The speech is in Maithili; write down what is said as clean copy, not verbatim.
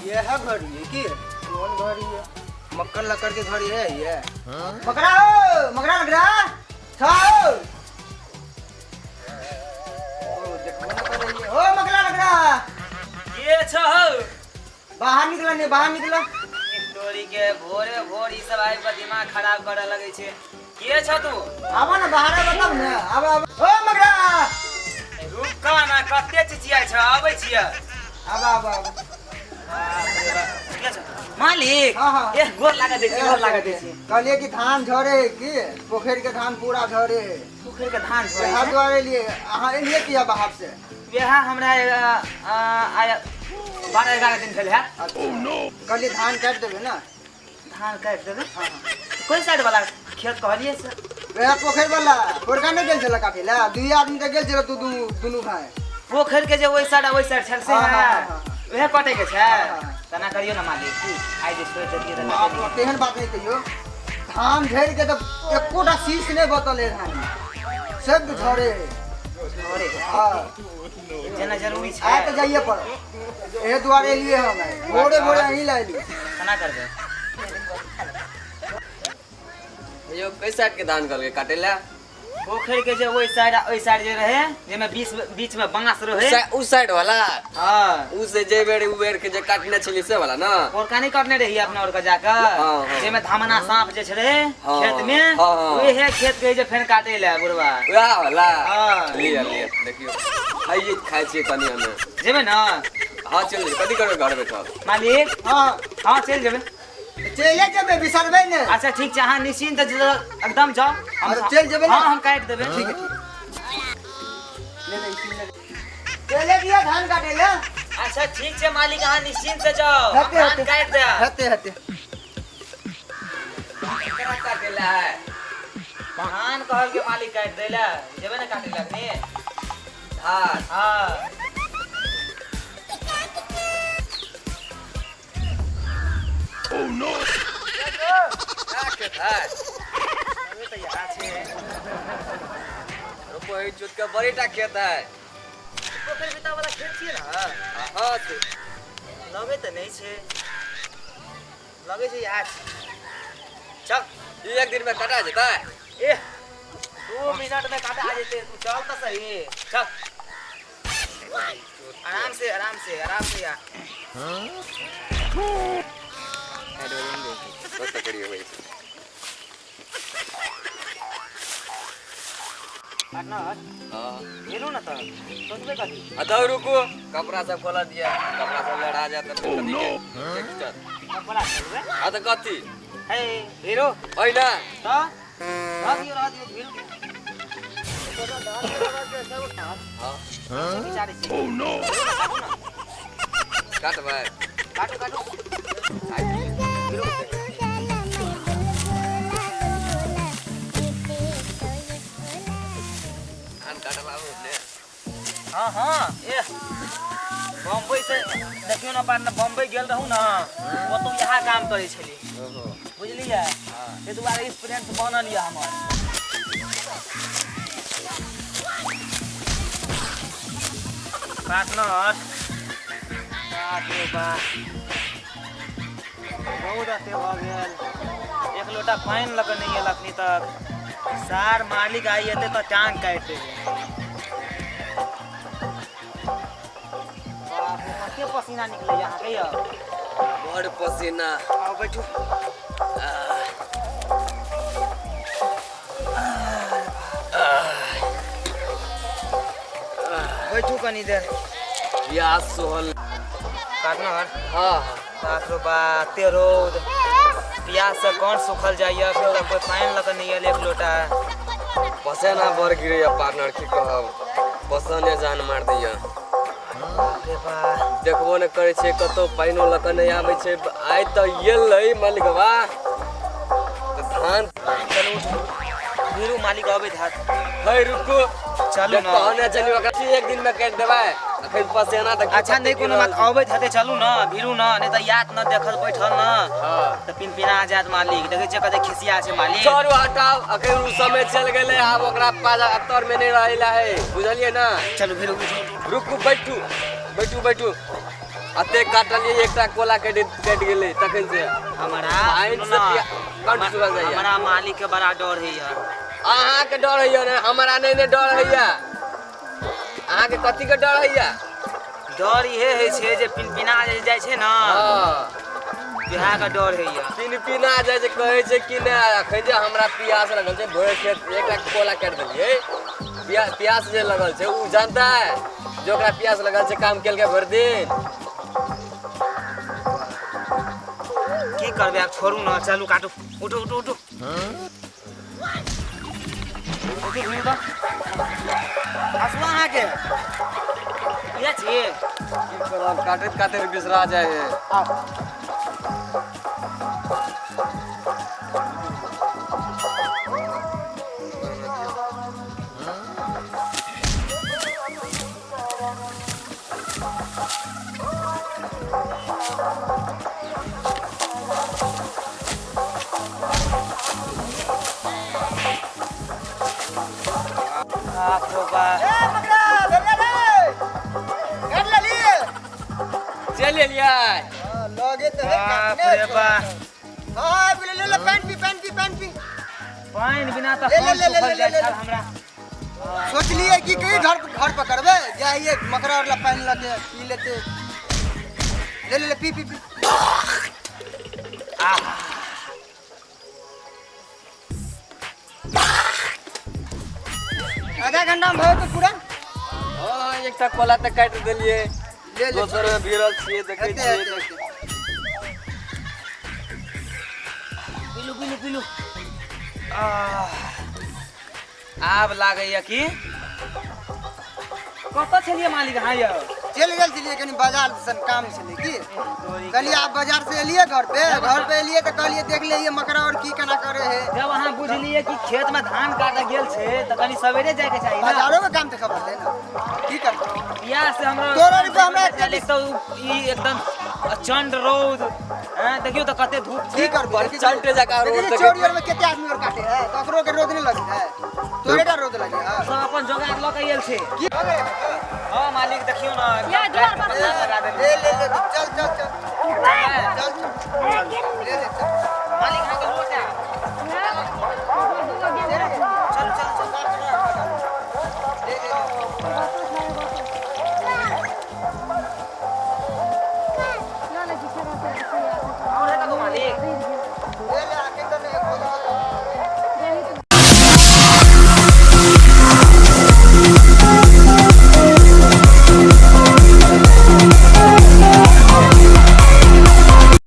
यह घड़ी है की कौन घड़ी है? मक्खन लकड़ के घड़ी है ये। मकरा ओ मकरा लग रहा छाओ ओ देखो ना कर रही है। ओ मकरा लग रहा के छ हौ? बाहर निकला नहीं, बाहर निकला। तोरी के भोरे भोर ई सब आबि कऽ दिमाग खराब करऽ लगै छै। के छ तू? आबो ना बाहर, आबो तब ना। आबो आबो ओ मकरा रुक ना, कते चिचियाइ छ, आबै छियै। आबो आबो आबो। बाप रे बाप। के छ? मालिक। हाँ, हाँ। ए गोर लागऽ दै छी, गोर लागऽ दै छी। कहलिए कि धान झरे की पोखरि के धान पूरा झरे। पोखरि के धान झरे यहाँ छै? दुआरे लिए अहाँ एलिए किया बाहर से? वएह हमरा आय 12-11 दिन भेल हैत। अच्छा। कहलिए धान काटि देबै ना। धान काटि देबै? हाँ, हाँ। कोन साइड वाला खेत कहलिए से? वएह पोखरि वाला पोरका नहि गेल छलै काटै लए, दुई आदमी तऽ गेल छलै दुनू भाय। पोखरि के जे ओहि साइड आ ओहि साइड छल से हाँ, है? हाँ, हाँ, वएह कटै के छै? हाँ, हाँ। तना करियौ ना मालिक, आइ जे छोड़ि देलियै तऽ बाप रे, तेहन बात नहि कहियौ। धान झड़ि के तऽ एकोटा शीश नहि बचल है धान में, सब झरे है। झरे? हाँ। जेना जरूरी छै। आइ तऽ जाइए पड़त, एहे दुआरे एलियै हम आइ। भोरे भोरे अहीं लए एलियै। केना करबै यौ? कै साइड के धान कहलकै काटे ला? पोखरि के जे ओहि साइड आ ओहि साइड जे रहे, जाहिमे बीच बीच में बांस रहे। उ साइड वाला? हाँ। उ से जे बेर उ बेर के जे काटने छली से वाला ना? पोरका नहीं काटने रही अपना और के जाकर, हाँ, हाँ। जाहिमे धामना सांप जे छलै हाँ, खेत में, हाँ, हाँ। ओहे खेत के जे फेन काटे ले बुढ़वा। वएह वाला? हाँ। लिअ लिअ, देखियौ खाइए, खाइ छियै कनि हमे। जेबै ना? हाँ चल जेबै, कथी करबै घर बैठल? मालिक। हाँ। हाँ चलि जेबै। चलिए जेबै, बिसरबै ने। अच्छा ठीक छै, अहाँ निश्चिंत एकदम जाओ। हम अच्छा, चलि जेबै ने? हाँ, हम काटि देबै। ठीक है, ठीक है। ले ले, इसी ले। चले दिया धान काटे ले। अच्छा ठीक छै मालिक, अहाँ निश्चिंत से जाओ, हम हेते, धान हेते। काटि देब। हेते हेते। केना काटे ला है? धान कहल के मालिक काटि दै लए, जेबै ने काटै लए अखनी? धान? हाँ। का खेत है? अरे तऽ इएह छै। रोपो ई जोत के बड़ीटा खेत है। पोखरि बिता वाला खेत छियै ने? हाँ छै। लगै तऽ नहि छै, लगै छै इएह छै। चल। ई एक दिन में कटा जेतै? ए 2 मिनट में काटा जेतै, तू चल तऽ सही। चल आराम से, आराम से, आराम से यार। बस पकड़ियो भाई। पार्टनर। हाँ। हेलू ना तऽ सोचबै कथी? आ तऽ रुकू, कपड़ा सब खोला दिया, कपड़ा सब लड़ा जात तऽ फिर कथी के के खिचत? कपड़ा खोलबै? आ तऽ कथी? हे हीरो। ओइ ना। तऽ रह दियौ, रह दियौ हीरो। हाँ। से विचारै छी। काटू ना। काटबै? काटू काटू। काटि। हीरो। धान काटला ने? हाँ हाँ, ए बम्बई से देखियौ ना पार्टनर, बम्बई गेल रहू ना, ओतौ इएह काम करै छली। ओहो। बुझलियै? ताहि दुआरे एक्सपीरियंस बनल यऽ हमर। पार्टनर, बाप रे बाप, रौद एते भऽ गेल, एक लोटा पानि लऽ कऽ नहि एल अखनी तक। सार मालिक आइ एतै तऽ टांग काटि देबै। बाप रे, कते पसीना निकलैया अहाँके यौ। बड़ पसीना। आउ बैठू। बैठू कनी देर। प्यास सोहल। पार्टनर। हाँ। बाप रे बाप, एते रौद, प्यास से कौन सुखल जाइए, अखन तक कोई पानि लऽ कऽ नहि एल एक लोटा। पसेना बड़ गिरैया पार्टनर, की कहब, पसने जान मार दैया। बाप रे बाप। देखबो नहि करै छै, कतौ पानिओ लऽ कऽ नहि आबै छै। आइ तऽ एलै मालिकवा तऽ धान। चलू उठू, भिरू मालिक अबैत हैत। है रुकू। चलू ना। कहने छली ओकरा एक दिन में काटि देबै, अखन पसेना तऽ। अच्छा नहि कोनो बात, अबैत हेतै। चलू न भिरू न, नहि तऽ याद न देखल बैठल न हाँ। तऽ पिनपिना जायत मालिक। देखै छियै कते खिसिया छै मालिक। छोड़ू, हटाउ, अखन उ समय चलि गेलै, आब ओकरा पास तर में नहि रहै ला है, बुझलियै ना? चलू भिरू, उठू। रुकू, बैठू बैठू बैठू। अते काटलियै एकटा कोला कटि कटि गेलै तखन से हमरा पानि से कंठ सुखल जाइया। हमरा मालिक के बड़ा डर होइया। अहाँके डर होइया ने? हमरा नहि ने डर होइया। अहाँके कथी के डर होइया? डर इहे होइ छै जे पिनपिना जे जाइ छै ने, इएह के डर होइया। पिनपिना जाइ छै कहै छै कि नहि। अखन जे हमरा प्यास लगल छै, भोरे खेत एकटा कोला काटि देलियै, प्यास जे लगल छै उ जानता है जे ओकरा प्यास लगल छै, काम केलकै भरि दिन। की करबै आब, छोड़ू ने, चलू काटू, उठू उठू उठू उठू घुमू तऽ। हसुआ अहाँके इएह छियै। की करब, काटैत काटैत बिसरा जाइ है। आउ। बाप रो बाप। ए मकरा भेल रे, काट लेलियै? चलि एलियै। हां लगे तऽ है बाप काटने। रे बाप। हां बोले ले ले पानि पी, पानि पी, पानि पी। पानि बिना तऽ ले, ले, कंठ ले, ले, सुखल ले, जाइ ले, छल ले। हमरा। सोचलिए कि कहीं घर घर पकड़बे जाइए, मकरा और ला पानि लके पी लेते। ले ले ले पी पी पी। आधा घंटा में भऽ तो पूरा। हँ एकटा कोला तऽ काटि देलियै, ले ले। दोसर मे भिड़ल छियै, देखै हेतै, छियै। हेतै, हेतै। पीलू पीलू पीलू। आह, आब लागैया कि कतऽ छलियै मालिक अहाँ यौ? चलि गेल छलियै कनि बाजार सन काम छलै की। कहलियै आब बाजार से एलियै घर पे, घर पे एलियै तऽ कहलियै देख लियै मकरा और की केना करे है। जब अहाँ बुझलियै कि खेत में धान काटऽ गेल छै तऽ कनि सवेरे जायके चाही ने। बाजारो के काम देखऽ पड़तै ने, की करबै। बियाह से हमरा तोरा रुपआ हमरा एते एक तऽ ई एकदम प्रचंड रौद हैं, देखियौ तऽ कते धूप की छै। करबै। प्रचंड जकाँ रौद देखै छियै देखै चोरी और में कते आदमी और काटे है, तऽ ओकरो के रौद नहि लगे है, तोरे टा रौद लगे है। सब अपन जोगाड़ लऽ के आयल छै। की हाँ मालिक देखियौ ने। या, दुआर पर